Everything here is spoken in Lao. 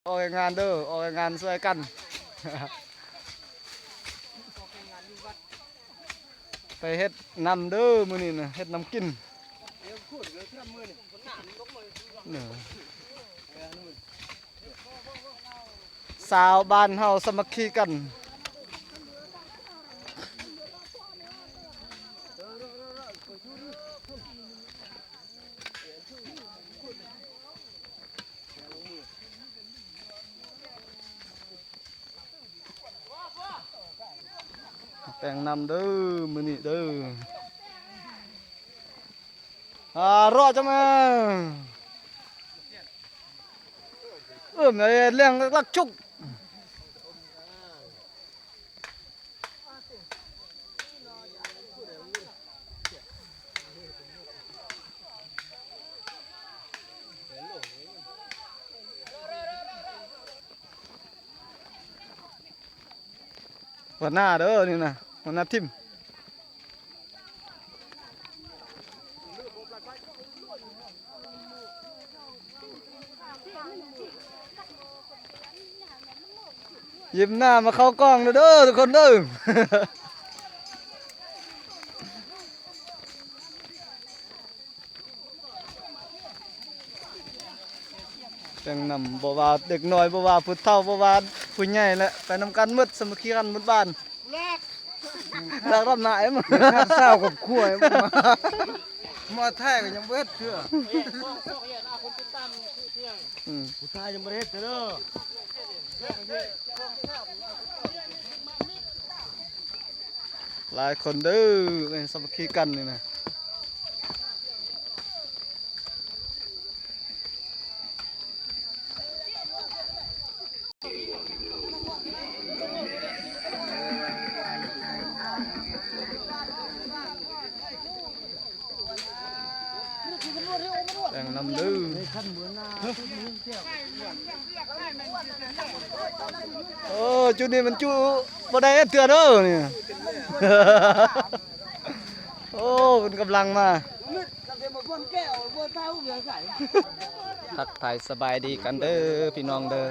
ອອກແຮງງານເດີ ອອກແຮງງານຊ່ວຍກັນ ໄປເຮັດນຳເດີ ມື້ນີ້ນະ ເຮັດນຳກິນ ເອີ ຊາວບ້ານເຮົາສາມັກຄີກັນ. ແຕ່ງນຳເດີ ມື້ນີ້ເດີ ອາ ເລາະຈະມາ ເອີ ແມ່ນແລ້ງລັກຊຸກ. ຫົວໜ້າເດີນີ້ນະ ຫົວໜ້າທີມ. ຍິ້ມໜ້າມາເຂົ້າກ້ອງເດີ ເດີ ທຸກຄົນເດີ. ແຕ່ງນຳ ບໍ່ວ່າເດັກນ້ອຍ ບໍ່ວ່າຜູ້ເຖົ້າ ບໍ່ວ່າຜູ້ໃຫຍ່ແຫຼະ ໄປນຳກັນໝົດ ສາມັກຄີກັນໝົດບ້ານ. ລັກ ລັກດຳນາເອັມ ຊາວຄອບຄົວ ມາໄທກໍຍັງບໍ່ເຮັດເທື່ອ ອືມ ຜູ້ຊາຍຍັງບໍ່ໄດ້ເຮັດເທື່ອເດີ ຫຼາຍຄົນເດີ ສາມັກຄີກັນນີ້ນະ. ແຕ່ງນຳເດີ ໂອ້ ຈຸດນີ້ມັນຈຸບໍ່ໄດ້ເທື່ອເດີນີ້ ໂອ້ ເພິ່ນກຳລັງມາ ທັກທາຍສະບາຍດີກັນເດີພີ່ນ້ອງເດີ.